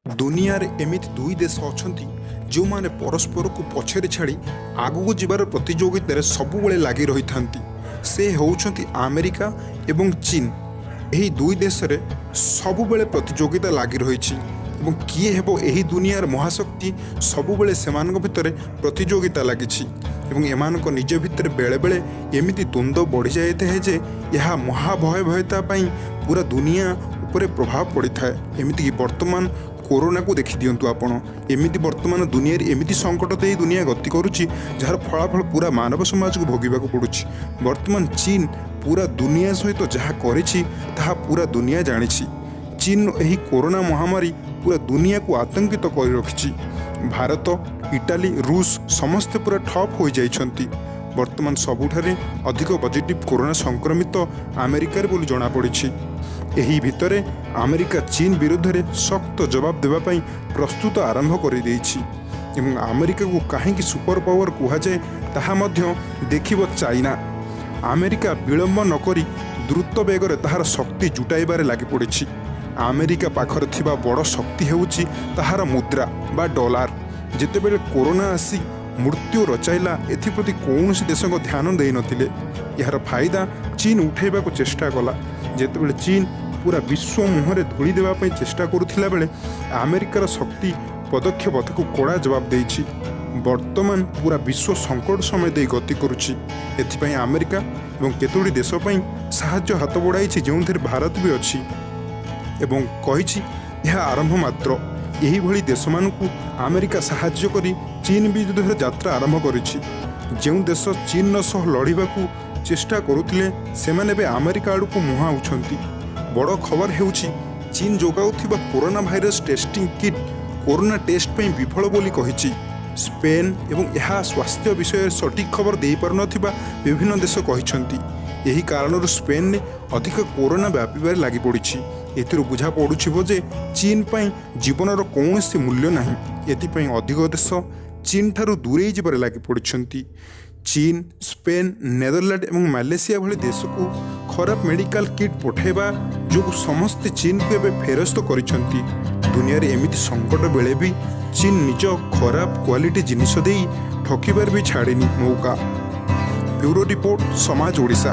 ଦୁନିଆରେ ଏମିତି ଦୁଇ ଦେଶ ଅଛନ୍ତି, ଯେଉଁମାନେ ପରସ୍ପରକୁ ପଛରେ ଛାଡ଼ି ଆଗକୁ ଯିବାର ପ୍ରତିଯୋଗିତାରେ ସବୁବେଳେ ଲାଗି ରହିଥାନ୍ତି। ସେ ହେଉଛନ୍ତି ଆମେରିକା ଏବଂ ଚୀନ। ଏହି ଦୁଇ ଦେଶରେ ସବୁବେଳେ ପ୍ରତିଯୋଗିତା ଲାଗି ରହିଛି ଏବଂ କିଏ ହେବ ଏହି ଦୁନିଆର ମହାଶକ୍ତି, ସବୁବେଳେ ସେମାନଙ୍କ ଭିତରେ ପ୍ରତିଯୋଗିତା ଲାଗିଛି ଏବଂ ଏମାନଙ୍କ ନିଜ ଭିତରେ ବେଳେବେଳେ ଏମିତି ଦ୍ୱନ୍ଦ୍ୱ ବଢ଼ିଯାଇଥାଏ ଯେ ଏହା ମହାଭୟଭୟତା ପାଇଁ ପୁରା ଦୁନିଆ ଉପରେ ପ୍ରଭାବ ପଡ଼ିଥାଏ। ଏମିତିକି ବର୍ତ୍ତମାନ କୋରୋନାକୁ ଦେଖିଦିଅନ୍ତୁ ଆପଣ। ଏମିତି ବର୍ତ୍ତମାନ ଦୁନିଆରେ ଏମିତି ସଙ୍କଟ ଦେଇ ଦୁନିଆ ଗତି କରୁଛି, ଯାହାର ଫଳାଫଳ ପୁରା ମାନବ ସମାଜକୁ ଭୋଗିବାକୁ ପଡ଼ୁଛି। ବର୍ତ୍ତମାନ ଚୀନ ପୁରା ଦୁନିଆ ସହିତ ଯାହା କରିଛି, ତାହା ପୁରା ଦୁନିଆ ଜାଣିଛି। ଚୀନର ଏହି କୋରୋନା ମହାମାରୀ ପୁରା ଦୁନିଆକୁ ଆତଙ୍କିତ କରି ରଖିଛି। ଭାରତ, ଇଟାଲୀ, ରୁଷ ସମସ୍ତେ ପୁରା ଠପ୍ ହୋଇଯାଇଛନ୍ତି। ବର୍ତ୍ତମାନ ସବୁଠାରେ ଅଧିକ ପଜିଟିଭ୍ କୋରୋନା ସଂକ୍ରମିତ ଆମେରିକାରେ ବୋଲି ଜଣାପଡ଼ିଛି। ଏହି ଭିତରେ ଆମେରିକା ଚୀନ ବିରୁଦ୍ଧରେ ଶକ୍ତ ଜବାବ ଦେବା ପାଇଁ ପ୍ରସ୍ତୁତ ଆରମ୍ଭ କରିଦେଇଛି ଏବଂ ଆମେରିକାକୁ କାହିଁକି ସୁପର ପାୱାର କୁହାଯାଏ, ତାହା ମଧ୍ୟ ଦେଖିବ ଚାଇନା। ଆମେରିକା ବିଳମ୍ବ ନକରି ଦ୍ରୁତ ବେଗରେ ତାହାର ଶକ୍ତି ଜୁଟାଇବାରେ ଲାଗିପଡ଼ିଛି। ଆମେରିକା ପାଖରେ ଥିବା ବଡ଼ ଶକ୍ତି ହେଉଛି ତାହାର ମୁଦ୍ରା ବା ଡଲାର। ଯେତେବେଳେ କୋରୋନା ଆସି ମୃତ୍ୟୁ ରଚାଇଲା, ଏଥିପ୍ରତି କୌଣସି ଦେଶଙ୍କ ଧ୍ୟାନ ଦେଇନଥିଲେ। ଏହାର ଫାଇଦା ଚୀନ ଉଠାଇବାକୁ ଚେଷ୍ଟା କଲା। ଯେତେବେଳେ ଚୀନ ପୁରା ବିଶ୍ୱ ମୁହଁରେ ଧୂଳି ଦେବା ପାଇଁ ଚେଷ୍ଟା କରୁଥିଲା ବେଳେ ଆମେରିକାର ଶକ୍ତି ପଦକ୍ଷେପ ତାକୁ କଡ଼ା ଜବାବ ଦେଇଛି। ବର୍ତ୍ତମାନ ପୁରା ବିଶ୍ୱ ସଙ୍କଟ ସମୟ ଦେଇ ଗତି କରୁଛି। ଏଥିପାଇଁ ଆମେରିକା ଏବଂ କେତୋଟି ଦେଶ ପାଇଁ ସାହାଯ୍ୟ ହାତ ବଢ଼ାଇଛି, ଯେଉଁଥିରେ ଭାରତ ବି ଅଛି ଏବଂ କହିଛି ଏହା ଆରମ୍ଭ ମାତ୍ର। ଏହିଭଳି ଦେଶମାନଙ୍କୁ ଆମେରିକା ସାହାଯ୍ୟ କରି ଚୀନ ବିରୁଦ୍ଧରେ ଯାତ୍ରା ଆରମ୍ଭ କରିଛି। ଯେଉଁ ଦେଶ ଚୀନର ସହ ଲଢ଼ିବାକୁ ଚେଷ୍ଟା କରୁଥିଲେ, ସେମାନେ ଏବେ ଆମେରିକା ଆଡ଼କୁ ମୁହାଁଉଛନ୍ତି। ବଡ଼ ଖବର ହେଉଛି, ଚୀନ ଯୋଗାଉଥିବା corona virus testing kit corona test ପାଇଁ ବିଫଳ ବୋଲି କହିଛି ସ୍ପେନ୍ ଏବଂ ଏହା ସ୍ୱାସ୍ଥ୍ୟ ବିଷୟରେ ସଠିକ୍ ଖବର ଦେଇପାରୁନଥିବା ବିଭିନ୍ନ ଦେଶ କହିଛନ୍ତି। ଏହି କାରଣରୁ ସ୍ପେନରେ ଅଧିକ କୋରୋନା ବ୍ୟାପିବାରେ ଲାଗିପଡ଼ିଛି। ଏଥିରୁ ବୁଝା ପଡ଼ୁଥିବ ଯେ ଚୀନ ପାଇଁ ଜୀବନର କୌଣସି ମୂଲ୍ୟ ନାହିଁ। ଏଥିପାଇଁ ଅଧିକ ଦେଶ ଚୀନ ଠାରୁ ଦୂରେଇ ଯିବାରେ ଲାଗିପଡ଼ିଛନ୍ତି। ଚୀନ ସ୍ପେନ୍, ନେଦରଲ୍ୟାଣ୍ଡ ଏବଂ ମାଲେସିଆ ଭଳି ଦେଶକୁ ଖରାପ ମେଡ଼ିକାଲ କିଟ୍ ପଠାଇବା ଯୋଗୁଁ ସମସ୍ତେ ଚୀନକୁ ଏବେ ଫେରସ୍ତ କରିଛନ୍ତି। ଦୁନିଆରେ ଏମିତି ସଙ୍କଟ ବେଳେ ବି ଚୀନ ନିଜ ଖରାପ କ୍ୱାଲିଟି ଜିନିଷ ଦେଇ ଠକିବାର ବି ଛାଡ଼ିନି ମୌକା। ବ୍ୟୁରୋ ରିପୋର୍ଟ, ସମାଜ ଓଡ଼ିଶା।